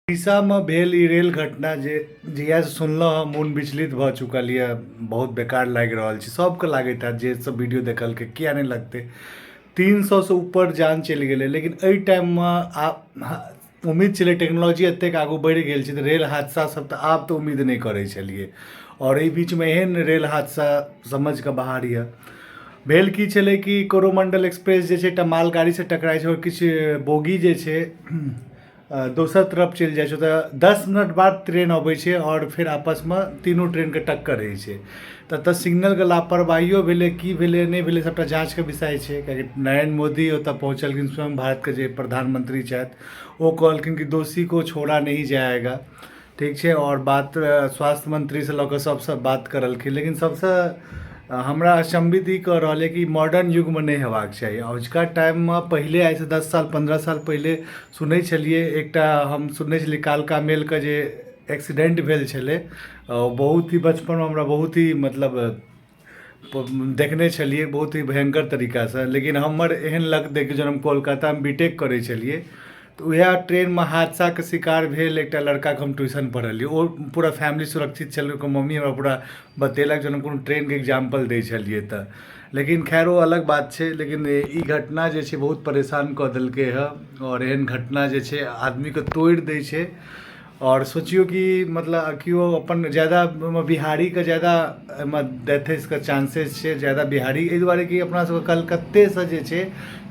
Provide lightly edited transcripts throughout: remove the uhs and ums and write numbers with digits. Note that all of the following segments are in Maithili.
उड़ीसामे भेल ई रेल घटना जे जहियासँ सुनलहुँ हँ मोन विचलित भऽ चुकल यऽ। बहुत बेकार लागि रहल छै, सबके लागैत हैत जे सब वीडियो देखलकै, किया नहि लगतै। 300सँ ऊपर जान चलि गेलै। लेकिन एहि टाइममे आब उम्मीद छलै, टेक्नोलॉजी एतेक आगू बढ़ि गेल छै तऽ रेल हादसा सब तऽ आब तऽ उम्मीद नहि करै छलियै। आओर एहि बीचमे एहन रेल हादसा समझिके बाहर यऽ। भेल की छलै कि कोरोमण्डल एक्सप्रेस जे छै एकटा मालगाड़ीसँ टकराइ छै आओर किछु बोगी जे छै दोसर तरफ चलि जाइ छै। ओतऽ 10 मिनट बाद ट्रेन अबै छै आओर फेर आपसमे तीनू ट्रेनके टक्कर होइ छै। तऽ एतऽ सिग्नलके लापरवाहियो भेलै, की भेलै, नहि भेलै, सबटा जाँचके विषय छै। किएकि नरेन्द्र मोदी ओतऽ पहुँचलखिन स्वयं, भारतके जे प्रधानमन्त्री छथि, ओ कहलखिन कि दोषी को छोड़ा नहीं जाएगा। ठीक छै। आओर बात स्वास्थ्य मन्त्रीसँ लऽ कऽ सबसँ बात करलखिन। लेकिन सबसँ हमरा अचम्भित ई कऽ रहल यऽ कि मॉडर्न युगमे नहि हेबाक चाही। अजुका टाइममे पहिले आइसँ 10 साल 15 साल पहिले सुनै छलियै, एकटा हम सुनने छलियै कालका मेलके जे एक्सीडेंट भेल छलै। बहुत ही बचपनमे हमरा बहुत ही मतलब देखने छलियै बहुत ही भयङ्कर तरीकासँ। लेकिन हमर एहन लक देखियौ, जहन हम कोलकातामे बी टेक करै छलियै तऽ उएह ट्रेनमे हादसाके शिकार भेल एकटा लड़काके हम ट्यूशन पढ़ेलियै। ओ पूरा फैमिली सुरक्षित छलै। ओकर मम्मी हमरा पूरा बतेलक, जहन हम कोनो ट्रेनके एग्जाम्पल दै छलियै तऽ। लेकिन खैर, ओ अलग बात छै। लेकिन ई घटना जे छै बहुत परेशान कऽ देलकै हँ। आओर एहन घटना जे छै आदमीके तोड़ि दै छै। आओर सोचियौ कि मतलब केओ अपन ज्यादा ओहिमे बिहारीके ज्यादा एहिमे डेथके चांसेस छै ज्यादा बिहारी। एहि दुआरे कि अपना सबके कलकत्तेसँ जे छै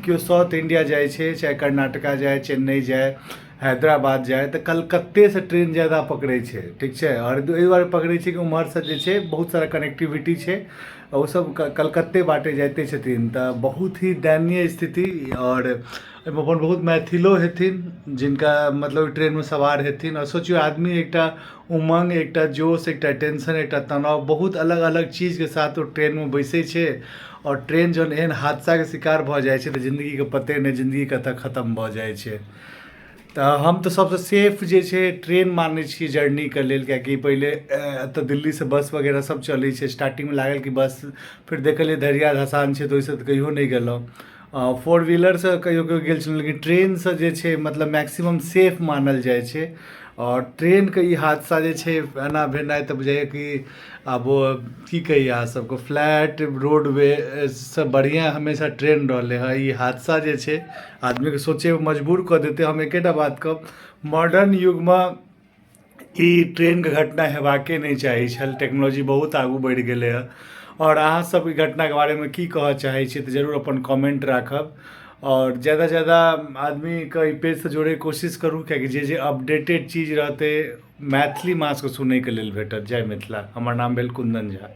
केओ साउथ इंडिया जाइ छै, चाहे कर्नाटका जाय, चेन्नई जाय, हैदराबाद जाय, तऽ कलकत्तेसँ ट्रेन ज्यादा पकड़ै छै। ठीक छै। आओर एहि दुआरे पकड़ै छै कि ओम्हरसँ जे छै बहुत सारा कनेक्टिविटी छै। ओसभ कलकत्ते बाटे जाइते छथिन। तऽ बहुत ही दयनीय स्थिति। आओर एहिमे अपन बहुत मैथिलो हेथिन जिनका मतलब ट्रेनमे सवार हेथिन। आओर सोचियौ, आदमी एकटा उमङ्ग, एकटा जोश, एकटा टेंशन, एकटा तनाव, बहुत अलग अलग चीजके साथ ओ ट्रेनमे बैसै छै। आओर ट्रेन जहन एहन हादसाके शिकार भऽ जाइ छै तऽ जिन्दगीके पते नहि, जिन्दगी कतऽ खतम भऽ जाइ छै। तऽ हम तऽ सबसँ सेफ जे छै ट्रेन मानै छियै जर्नीके लेल। किएकि पहिले एतऽ दिल्लीसँ बस वगैरह सब चलै छै। स्टार्टिंगमे लागल कि बस, फेर देखलियै धरिया धसान छै, तऽ ओहिसँ तऽ कहियो नहि गेलहुँ। फोर व्हीलरसँ कहियो कहियो गेल छलहुँ, लेकिन ट्रेनसँ जे छै मतलब मैक्सिमम सेफ मानल जाइ छै। आओर ट्रेनके ई हादसा जे छै एना भेनाइ तऽ बुझाइए कि आब की कही अहाँ सबके, फ्लैट रोडवेजसँ बढ़िआँ हमेशा ट्रेन रहलै हँ। ई हादसा जे छै आदमीके सोचैमे मजबूर कऽ देतै। हम एकेटा बात कहब, मॉडर्न युगमे ई ट्रेनके घटना हेबाके नहि चाही छल। टेक्नोलॉजी बहुत आगू बढ़ि गेलै हँ। आओर अहाँसभ ई घटनाके बारेमे की कहऽ चाहै छियै तऽ जरूर अपन कमेन्ट राखब। आओर ज्यादासँ ज्यादा आदमीके ई पेजसँ जोड़ैके कोशिश करू, किएकि जे जे अपडेटेड चीज रहतै मैथिलीमे अहाँ सबके सुनैके लेल भेटत। जय मिथिला। हमर नाम भेल कुन्दन झा।